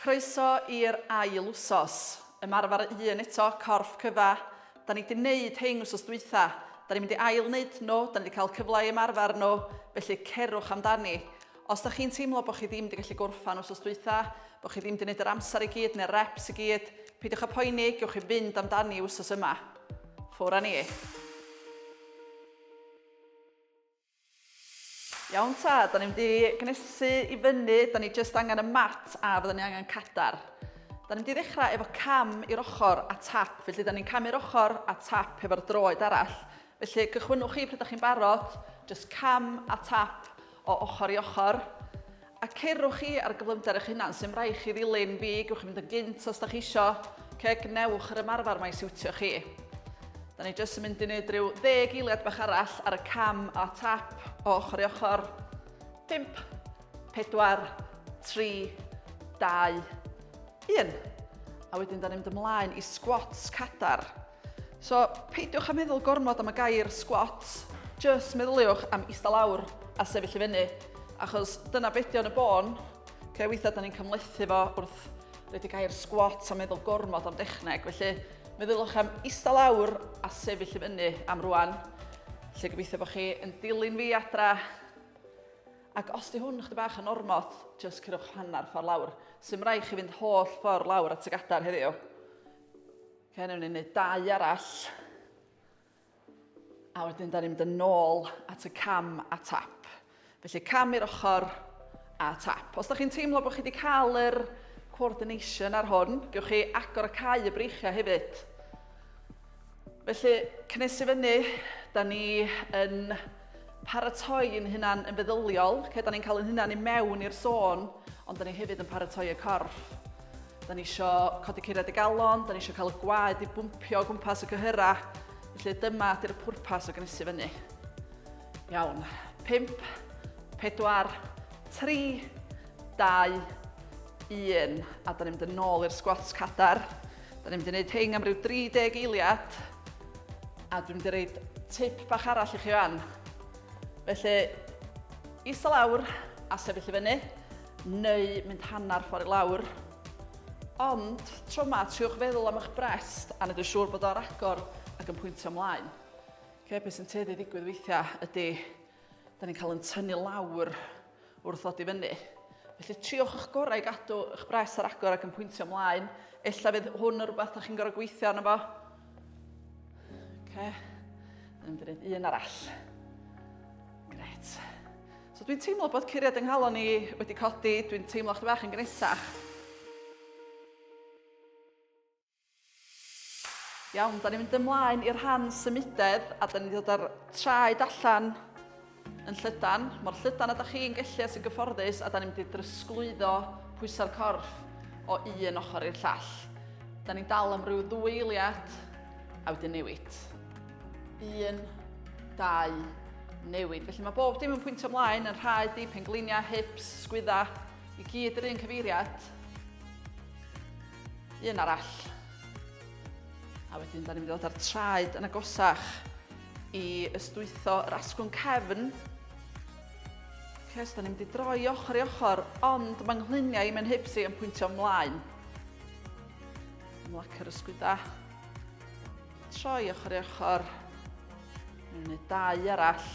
Croeso i'r ail wsos. Ymarfer un eto, corff cyfa. Da ni 'di neud hein wsos dwytha. Da ni'n mynd i ail wneud nhw, da ni 'di cael cyfle i ymarfer nhw, felly cerwch amdani. Os da chi'n teimlo bod chi ddim 'di gallu gorffan wsos dwytha, bod chi ddim 'di neud yr amser i gyd neu'r reps i gyd, peidiwch â poeni, gewch chi fynd amdani wsos yma. Ffwr â ni. Iawn ta, da ni'n mynd i gnesu i fyny, da ni jyst angen y mat a fydden ni angen cadar. Da ni'n mynd i ddechrau efo cam i'r ochr a tap, felly da ni'n camu'r ochr a tap efo'r droed arall. Felly cychwynnwch chi pryd da chi'n barod, jyst cam a tap o ochr i ochr. A cerwch chi ar gyflymder eich hunan, sy'm rhaid chi ddilyn fi, gewch chi fynd yn gynt os da chi isio. Ce, gwnewch yr ymarfer mae siwtio chi. Da ni jyst yn mynd i wneud rhyw ddeg eiliad bach arall ar y cam a tap o ochr i ochr. 5, 4, 3, 2, 1. A wedyn da ni'n mynd ymlaen i squats cadar. So, peidiwch â meddwl gormod am y gair squats, jyst meddyliwch am ista lawr a sefyll i fyny, achos dyna be 'di o yn y bôn. Okay, weithiau da ni'n cymhlethu fo wrth roid y gair squat a meddwl gormod am dechneg, felly meddyliwch am ista lawr a sefyll i fyny am rwan. Felly gobeithio bod chi yn dilyn fi adra. Ac os di hwn chdi bach yn ormod, jyst cerwch hanner ffordd lawr. Sy'm rhaid chi fynd holl ffordd lawr at y gadar heddiw. Ok, newn ni wneud dau arall. A wedyn da ni'n mynd yn ôl at y cam a tap. Felly cam i'r ochr a tap. Os da chi'n teimlo bod chi wedi cael yr coordination ar hwn, gewch chi agor a cau y breichiau hefyd. Felly, cynnes i fyny, da ni yn paratoi yn hunan yn feddyliol. Okay, da ni'n cael yn hunan i mewn i'r sôn, ond da ni hefyd yn paratoi y corff. Da ni isio codi curiad y galon, da ni isio cael y gwaed i bwmpio o gwmpas y cyhyrau. Felly dyma ydy'r pwrpas o gynhesu fyny. Iawn. 5, 4, 3, 2, 1. A da ni'n mynd yn ôl i'r squats cadar. Da ni'n mynd i wneud hyn am ryw 30 eiliad. A dwi'n mynd i reid tip bach arall i chi fan. Felly, isa lawr a sefyll i fyny. neu mynd hanner ffordd i lawr. Ond, tro yma, triwch feddwl am eich brest a wneud yn siŵr bod o ar agor ac yn pwyntio ymlaen. Okay, beth sy'n tueddu ddigwydd weithiau ydy, da ni'n cael yn tynnu lawr wrth ddod i fyny. Felly triwch eich gorau i gadw eich brest ar agor ac yn pwyntio ymlaen. Ella fydd hwn yn rhywbeth da chi'n gorfod gweithio arno fo. Okay. Yn mynd i wneud un arall. Gret. So dwi'n teimlo bod curiad yng nghalon i wedi codi, dwi'n teimlo chdi bach yn gnesach. Iawn, da ni'n mynd ymlaen i'r rhan symudedd a da ni'n dod â'r traed allan yn llydan, mor llydan a da chi'n gellu a sy'n gyfforddus a da ni'n mynd i drysglwyddo pwysau'r corff o un ochr i'r llall. Da ni'n dal am ryw ddwy eiliad a wedyn newid. Un, dau, newid. Felly mae bob dim yn pwyntio ymlaen, yn rhaid i, pengliniau, hips, sgwydda, i gyd yr un cyfeiriad. Un arall. A wedyn, da ni'n mynd i ddod â'r traed yn agosach i ystwytho yr asgwrn cefn. Okay, so da ni'n mynd i droi ochr i ochr, ond mae nghluniau i mewn hips i yn pwyntio ymlaen. Ymlacio'r ysgwydda. Troi ochr i ochr. Ni'n gwneud dau arall.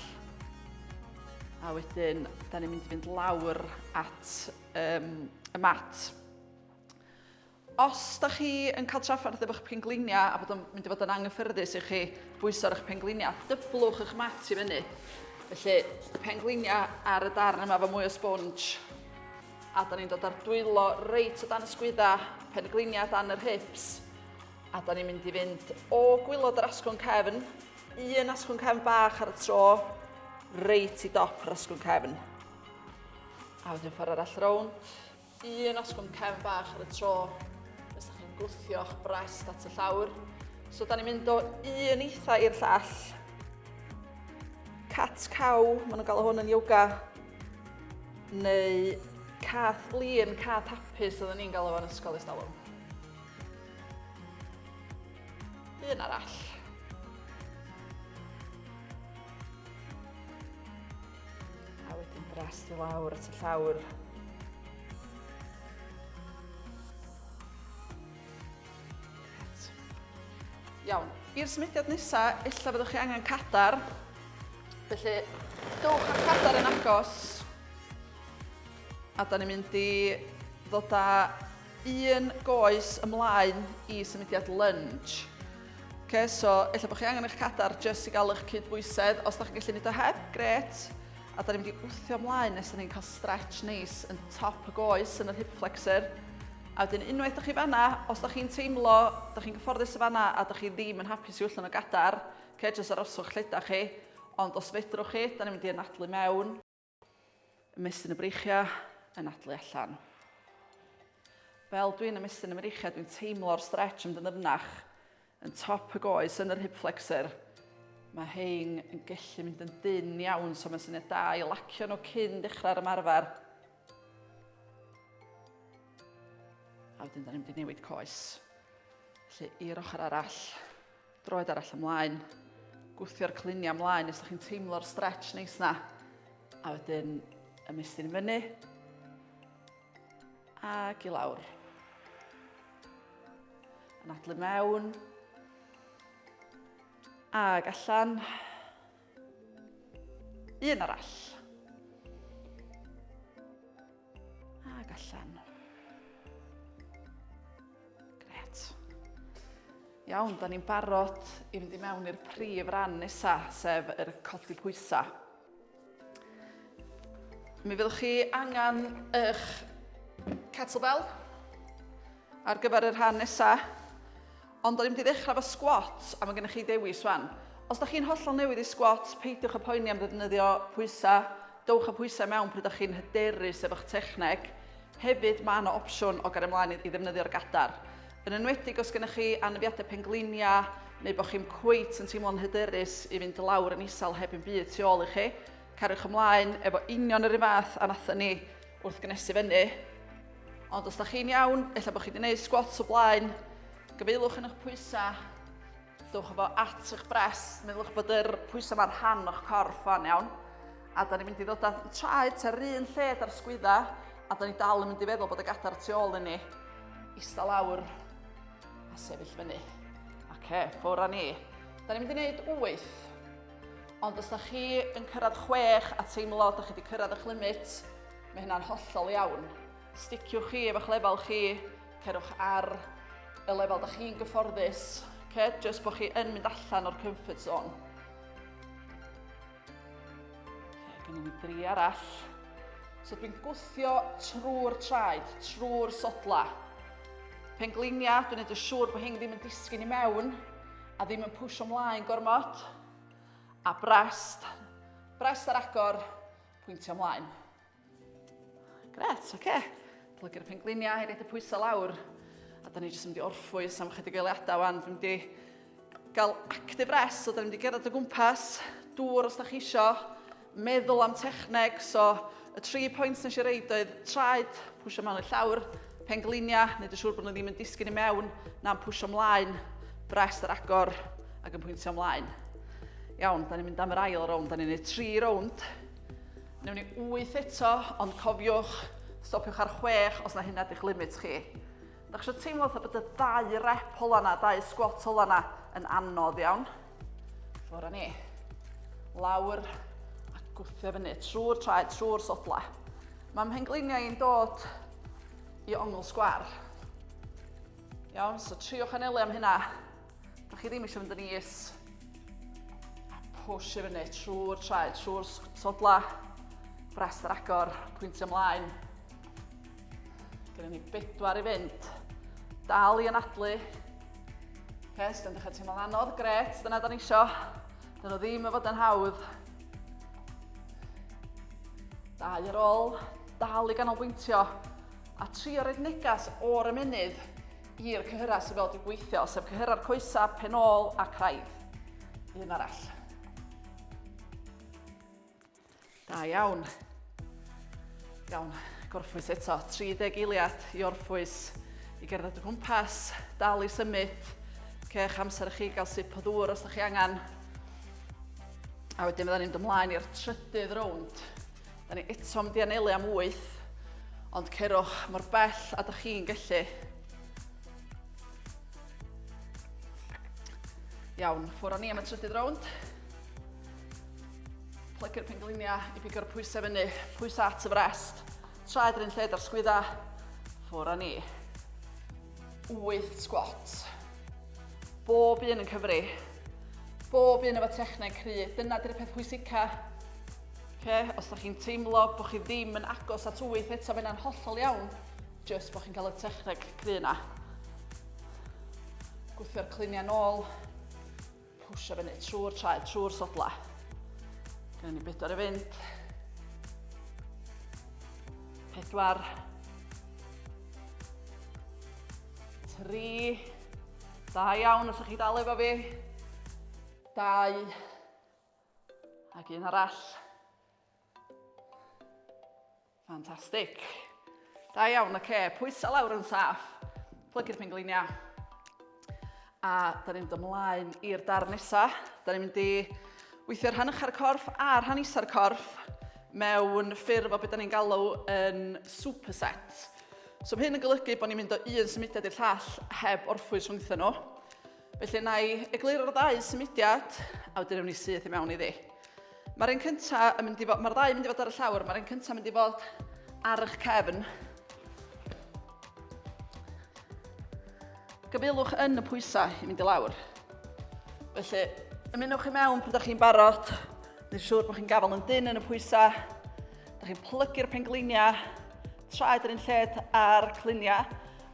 A wedyn, da ni'n mynd i fynd lawr at um, y mat. Os da chi yn cael trafferth efo'ch pengliniau a bod o'n mynd i fod yn anghyffyrddus i chi bwyso ar eich pengliniau, dyblwch eich mat i fyny. Felly, pengliniau ar y darn yma efo mwy o sponge. A da ni'n dod â'r dwylo reit o dan y sgwydda, pengliniau dan yr hips. A da ni'n mynd i fynd o gwylod yr asgwrn cefn, un asgwrn cefn bach ar y tro, reit i dop yr asgwrn cefn. A wedyn ffordd arall rownd, un asgwrn cefn bach ar y tro, nes da chi'n gwthio'ch brest at y llawr. So da ni'n mynd o un eitha i'r llall. Cat cow, maen nhw'n galw hwn yn yoga. Neu cath flin, cath hapus oedden ni'n galw fo'n ysgol ers talwm. Un arall. A wedyn brest i lawr at y llawr. Iawn, i'r symudiad nesa, ella fyddwch chi angen cadar. Felly, dowch â'r cadar yn agos. A da ni'n mynd i ddod â un goes ymlaen i symudiad lunge. Okay, so ella bod chi angen eich cadar jyst i gael eich cydbwysedd. Os da chi'n gallu gwneud o heb, gret. A da ni'n mynd i wthio ymlaen nes da ni'n cael stretch neis yn top y goes yn yr hip flexor. A wedyn unwaith da chi fanna, os da chi'n teimlo, da chi'n gyfforddus y fanna a da chi ddim yn hapus i wllon o gadar, okay, jyst aroswch lle da chi. Ond os fedrwch chi, da ni'n mynd i anadlu mewn. Ymestyn y breichiau, anadlu allan. Fel dwi'n ymestyn y mreichiau, dwi'n teimlo'r stretch yn mynd yn ddyfnach yn top y goes, yn yr hip flexor. Mae hein yn gallu mynd yn dynn iawn, so mae'n syniad da i lacio nhw cyn dechrau'r ymarfer. A wedyn, da ni'n mynd i newid coes. Felly, i'r ochr arall. Droed arall ymlaen. Gwthio'r cluniau ymlaen nes ydych chi'n teimlo'r stretch neis na. A wedyn ymestyn i fyny. Ac i lawr. Anadlu mewn. Ac allan. Un arall. Ac allan. Gret. Iawn, da ni'n barod i fynd i mewn i'r prif ran nesa, sef yr codi pwysau. Mi fyddwch chi angen eich kettlebell ar gyfer y rhan nesa. Ond o'n i'n mynd i ddechrau efo squat, a mae gennych chi ddewis wan. Os da chi'n hollol newydd i squat, peidiwch â poeni am ddefnyddio pwysau. Dowch â pwysau mewn pryd ydych chi'n hyderus efo'ch techneg. Hefyd, mae yna opsiwn o gario ymlaen i ddefnyddio'r gadar. Yn enwedig os gennych chi anafiadau pengliniau, neu bod chi'n cweit yn teimlo'n hyderus i fynd lawr yn isel heb un byd tu ôl i chi, cariwch ymlaen efo union yr un fath a nathon ni wrth gnesu fyny. Ond os da chi'n iawn, ella bod chi wedi gwneud squats o blaen, gyfeilwch yn eich pwysau, dowch efo at eich brest, meddylwch bod yr pwysau ma'n rhan o'ch corff fan iawn. A da ni'n mynd i ddod â traed tua'r un lled ar sgwydda, a da ni dal yn mynd i feddwl bod y gadar tu ôl i ni. Ista lawr a sefyll fyny. Oce, ffwr â ni. Da ni'n mynd i wneud 8. Ond os da chi yn cyrraedd 6 a teimlo da chi wedi cyrraedd eich limit, mae hynna'n hollol iawn. Sticiwch chi efo'ch lefel chi, cerwch ar y lefel da chi'n gyfforddus, okay? Just bod chi yn mynd allan o'r comfort zone. Okay, gynnu ni dri arall. So dwi'n gwthio trwy'r traed, trwy'r sodla. Penglinia, dwi'n neud yn siŵr bod hyn ddim yn disgyn i mewn a ddim yn pwysio ymlaen gormod. A brest, brest ar agor, pwyntio ymlaen. Gret, oce. Okay. Plygu'r pengliniau i reid y pwysau lawr. A da ni jyst yn mynd i orffwys am chydig eiliadau wan. Dwi'n mynd i gael active rest, so da ni'n mynd i gerdded o gwmpas, dŵr os da chi isio, meddwl am techneg, so y tri pwynt nes i reid oedd traed, pwysio mewn i'r llawr, pengliniau, wneud yn siŵr bod nhw ddim yn disgyn i mewn, na'n pwysio ymlaen, brest ar agor ac yn pwyntio ymlaen. Iawn, da ni'n mynd am yr ail rownd, da ni'n gwneud tri rownd. Newn ni wyth eto, ond cofiwch, stopiwch ar chwech os na hynna di'ch limit chi. Da chi eisiau teimlo fatha bod y ddau rep ola na, dau squat ola na yn anodd iawn. Ffwrdd â ni. Lawr a gwthio fyny trwy'r traed, trwy'r sodla. Mae mhengliniau i'n dod i ongl sgwar. Iawn, so triwch anelu am hynna. Da chi ddim eisiau mynd yn is. A push i fyny trwy'r traed, trwy'r sodla. Brest ar agor, pwyntio ymlaen. Gyda ni bedwar i fynd. Dal i anadlu. Okay, os dyn dechrau teimlo'n anodd, gret, dyna da ni isio. Dyn nhw ddim yn fod yn hawdd. Dau ar ôl, dal i ganolbwyntio a trio roed negas o'r ymennydd i'r cyhyrau sydd fod i gweithio, sef cyhyrau'r coesau, pen ôl a craidd. Un arall. Da iawn. Iawn, gorffwys eto. 30 eiliad i orffwys, i gerdded o gwmpas, dal i symud. Cech amser i chi gael sip o ddŵr os ydych chi angen. A wedyn fydda ni'n mynd ymlaen i'r trydydd rownd. Da ni eto mynd i anelu am 8, ond cerwch mor bell a da chi'n gallu. Iawn, ffwrdd â ni am y trydydd rownd. Plygu'r pengliniau i bigo'r pwysau fyny, pwysau at y frest. Traed yr un lled ar sgwydda, ffwrdd â ni. 8 squat. Bob un yn cyfri. Bob un efo techneg cry. Dyna di'r peth pwysica. Okay? Os da chi'n teimlo bod chi ddim yn agos at 8 eto, mae hynna'n hollol iawn. Just bod chi'n cael y techneg cry yna. Gwthio'r cluniau nôl. Pwysio fyny trwy'r traed, trwy'r sodla. Gynnu ni bedwar i fynd. 4. 3. Da iawn os ydych chi dal efo fi. 2. Ac un arall. Ffantastig. Da iawn, oce. Okay. Pwysa lawr yn saff. Plygu'r pengliniau. A da ni'n mynd ymlaen i'r darn nesa. Da ni'n mynd i weithio rhan ucha'r corff a rhan isa'r corff mewn ffurf o beth da ni'n galw yn superset. So mae hyn yn golygu bod ni'n mynd o un symudiad i'r llall heb orffwys rhwngthyn nhw. Felly na i egluro'r ddau symudiad, a wedyn ewn ni syth i mewn iddi. Mae'r un cyntaf yn mynd i fod, mae'r ddau yn mynd i fod ar y llawr, mae'r un cyntaf yn mynd i fod ar eich cefn. Gyfeilwch yn y pwysau i mynd i lawr. Felly, ymunwch i mewn pryd ydych chi'n barod. Nid siŵr bod chi'n gafael yn dyn yn y pwysau. Ydych chi'n plygu'r pengliniau, traed yr un lled a'r cluniau.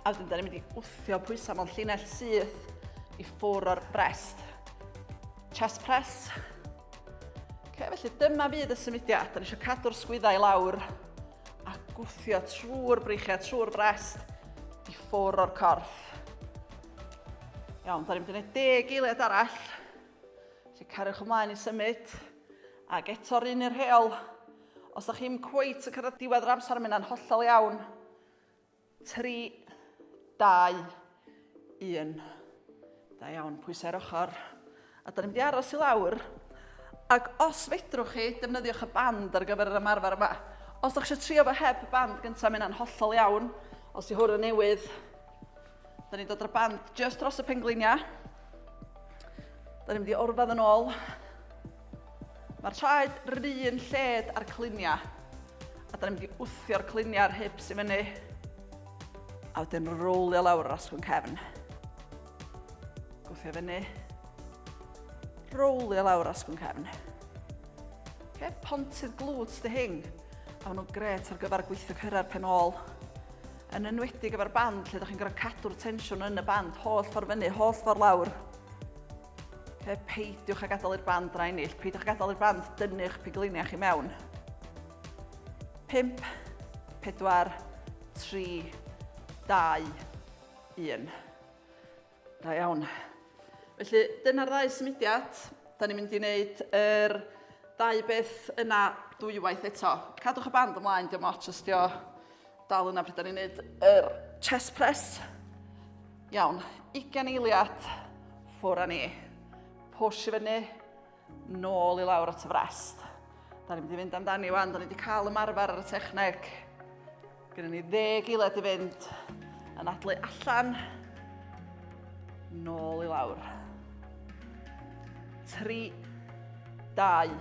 A wedyn, da ni'n mynd i wthio pwysau mewn llinell syth i ffwr o'r brest. Chest press. Okay, felly dyma fydd y symudiad. Da ni eisiau cadw'r sgwyddau i lawr a gwthio trwy'r breichiau, trwy'r brest i ffwr o'r corff. Iawn, da ni'n mynd i wneud deg eiliad arall. Felly cariwch ymlaen i symud. Ac eto'r un i'r rheol. Os da chi'n cweit yn cyrraedd diwedd yr amser, mae'n hollol iawn. 3, 2, 1. Da iawn, pwysau'r ochr. A da ni'n mynd i aros i lawr. Ac os fedrwch chi, defnyddiwch y band ar gyfer yr ymarfer yma. Os ydych chi eisiau trio fo heb y band gyntaf, mae hynna'n hollol iawn. Os di hwn yn newydd, da ni'n dod â'r band just dros y pengliniau. Da ni'n mynd i orfedd yn ôl. Mae'r traed run lled a'r cluniau. A da ni'n mynd i wthio'r cluniau a'r hips i fyny. A wedyn rowlio lawr yr asgwrn cefn. Gwthio fyny. Rowlio lawr yr asgwrn cefn. Okay, pontydd glutes dy hing. A maen nhw'n gret ar gyfer gweithio cyrra'r pen ôl. Yn enwedig efo'r band lle ydych chi'n gorfod cadw'r tensiwn yn y band holl ffordd fyny, holl ffordd lawr. Okay, peidiwch â gadael i'r band na ennill. Peidiwch â gadael i'r band dynnu'ch pigliniau chi mewn. 5, 4, 3, 2, 1. Da iawn. Felly, dyna'r ddau symudiad. Da ni'n mynd i wneud yr ddau beth yna dwywaith eto. Cadwch y band ymlaen, diolch ots os dio dal yna pryd da ni'n gwneud yr chest press. Iawn, 20 eiliad, ffwr â ni. Push i fyny, nôl i lawr at y frest. Da ni'n mynd i fynd amdani wan, da ni wedi cael ymarfer ar y techneg. Gyda ni ddeg eiliad i fynd, anadlu allan, nôl i lawr. 3, 2,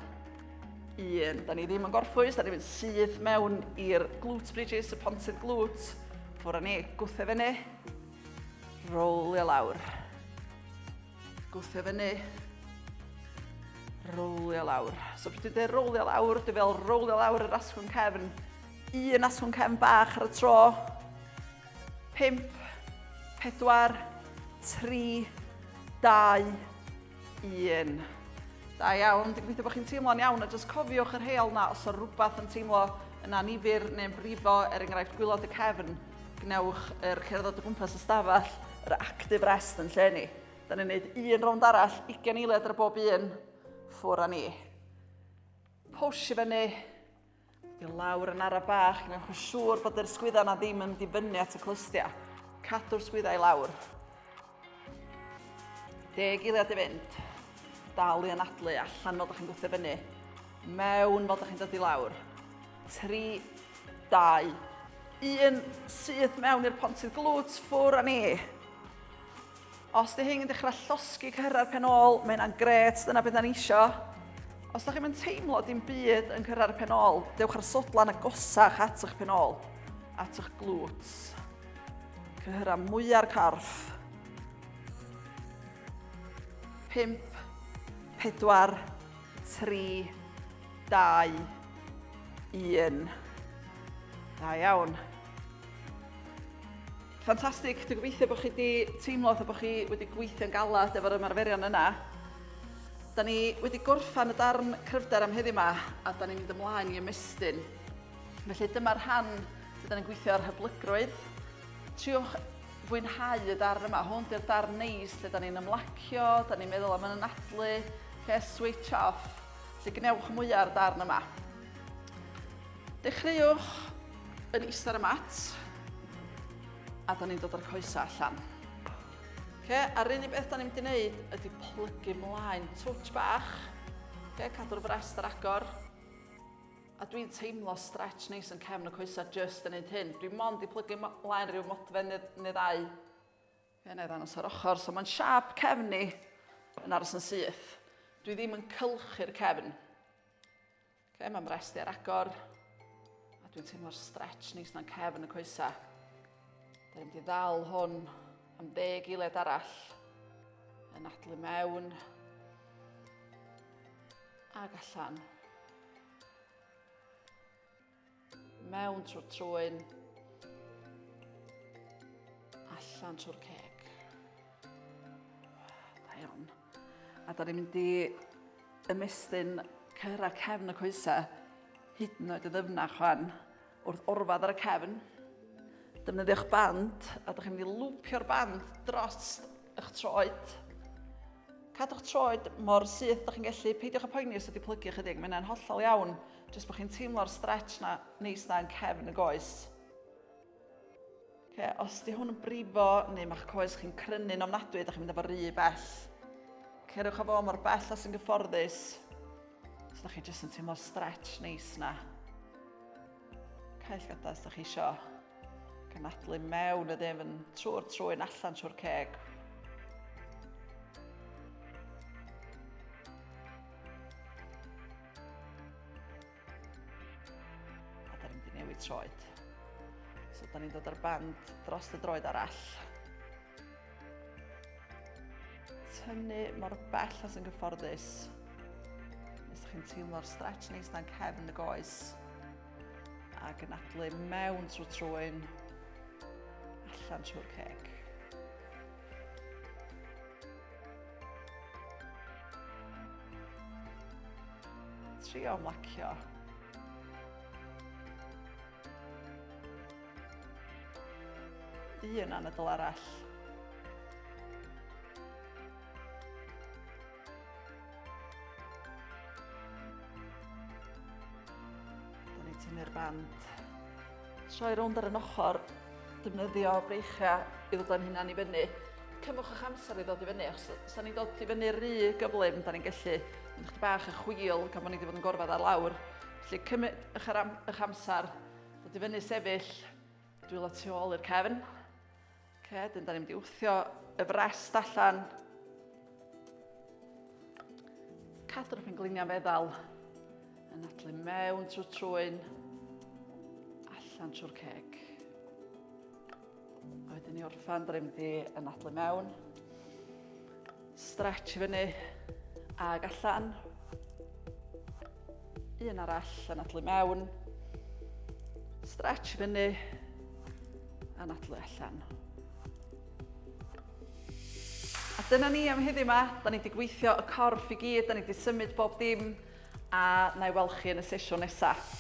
1. Da ni ddim yn gorffwys, da ni'n mynd syth mewn i'r glute bridges, y pontydd glute. Ffwrdd â ni, gwthio fyny, rolio lawr. Gwthio fyny, rolio lawr. So pryd dwi'n dweud rolio lawr, dwi'n fel rolio lawr yr asgwrn cefn. Un asgwrn cefn bach ar y tro. 5, 4, 3, 2, 1. Da iawn, dwi'n gobeithio bod chi'n teimlo'n iawn a jyst cofiwch yr heol na os o rhywbeth yn teimlo yn anifyr neu'n brifo, er enghraifft gwylod y cefn, gwnewch yr cerdded o gwmpas y stafell, yr active rest yn lle ni. Da ni'n gwneud un rownd arall, 20 eiliad ar bob un, ffwr â ni. Push i fyny, I lawr yn ara bach, gwnewch yn siŵr bod yr sgwydda na ddim yn mynd i fyny at y clustia. Cadw'r sgwydda i lawr. Deg eiliad i fynd. Dal i anadlu allan fel ydych chi'n gwthio fyny. Mewn fel ydych chi'n dod i lawr. 3, 2, 1. Syth mewn i'r pontydd glwt, ffwr â ni. Os di hyn yn dechrau llosgi cyrra'r pen ôl, mae hynna'n gret, dyna beth da ni isio. Os da chi'n teimlo dim byd yn cyrra'r pen ôl, dewch ar sodlan agosach at eich pen ôl, at eich glutes. Cyhyra mwyar corff. 5, 4, 3, 2, 1. Da iawn. Ffantastig, dwi'n gobeithio bod chi wedi teimlo fatha bod chi wedi gweithio'n galad efo'r ymarferion yna. Da ni wedi gorffan y darn cryfder am heddiw yma a da ni'n mynd ymlaen i ymestyn. Felly dyma'r rhan lle da ni'n gweithio ar hyblygrwydd. Triwch fwynhau y darn yma. Hwn di'r darn neis lle da ni'n ymlacio, da ni'n meddwl am yn anadlu, lle switch off. Felly gwnewch mwyaf ar darn yma. Dechreuwch yn eistedd ar y mat a da ni'n dod â'r coesau allan. Okay, a'r unig beth da ni'n mynd i wneud ydy plygu mlaen twtsh bach. Okay, cadw'r frest ar agor. A dwi'n teimlo stretch neis yn cefn y coesau just yn neud hyn. Dwi'n mond i plygu mlaen rhyw modfen neu, neu ddau. Fe wna i ddangos ar ochr. So mae'n siap cefn ni yn aros yn syth. Dwi ddim yn cylchu'r cefn. Okay, mae'n mrest i ar agor. A dwi'n teimlo'r stretch neis na'n cefn y coesau. Da ni'n mynd i ddal hwn am ddeg eiliad arall. Yn adlu mewn. Ag allan. Mewn trwy'r trwyn. Allan trwy'r ceg. Da iawn. A da ni'n mynd i ymestyn cyhyrau cefn y coesau hyd yn oed y ddyfnach rwan wrth orfad ar y cefn. Defnyddiwch band a da chi'n mynd i lwpio'r band dros eich troed. Cadw'ch troed mor syth da chi'n gallu, peidiwch â poeni os ydy plygu chydig, mae hynna'n hollol iawn. Jyst bod chi'n teimlo'r stretch na neis na yn cefn y goes. Okay, os di hwn yn brifo neu mae'ch coes chi'n crynu'n ofnadwy, da chi'n mynd efo rhy bell. Cerwch â fo mor bell as yn gyfforddus. So da chi jyst yn teimlo'r stretch neis na. Cael llgada os da chi isio. Canadlu mewn y ddim yn trwy'r trwyn allan trwy'r ceg. A da ni'n mynd i newid troed. So da ni'n dod ar band dros y droed arall. Tynnu mor bell as yn gyfforddus. Nes chi'n teimlo'r stretch neis na'n cefn y goes. Ac yn adlu mewn trwy trwyn, allan trwy'r ceg. Trio ymlacio. Un anadl arall. Da ni'n tynnu'r band. Troi rownd ar yn ochr, defnyddio breichiau i ddod â'n hunan i fyny. Cymwch eich amser i ddod i fyny, achos os da ni'n dod i fyny rhy gyflym, da ni'n gallu mynd chydig bach y chwil gan bod ni wedi bod yn gorfod ar lawr. Felly cymryd eich, am, eich amser, dod i fyny sefyll, dwylo tu ôl i'r cefn. Okay, dyn da ni'n mynd i wthio y frest allan. Cadw'r pengliniau feddal. Anadlu mewn trwy'r trwyn, allan trwy'r ceg. A wedyn ni orffan, da ni'n mynd i anadlu mewn. Stretch i fyny ag allan. Un arall, anadlu mewn. Stretch i fyny, anadlu allan. A dyna ni am heddiw yma. Da ni wedi gweithio y corff i gyd, da ni wedi symud bob dim, a na i weld chi yn y sesiwn nesaf.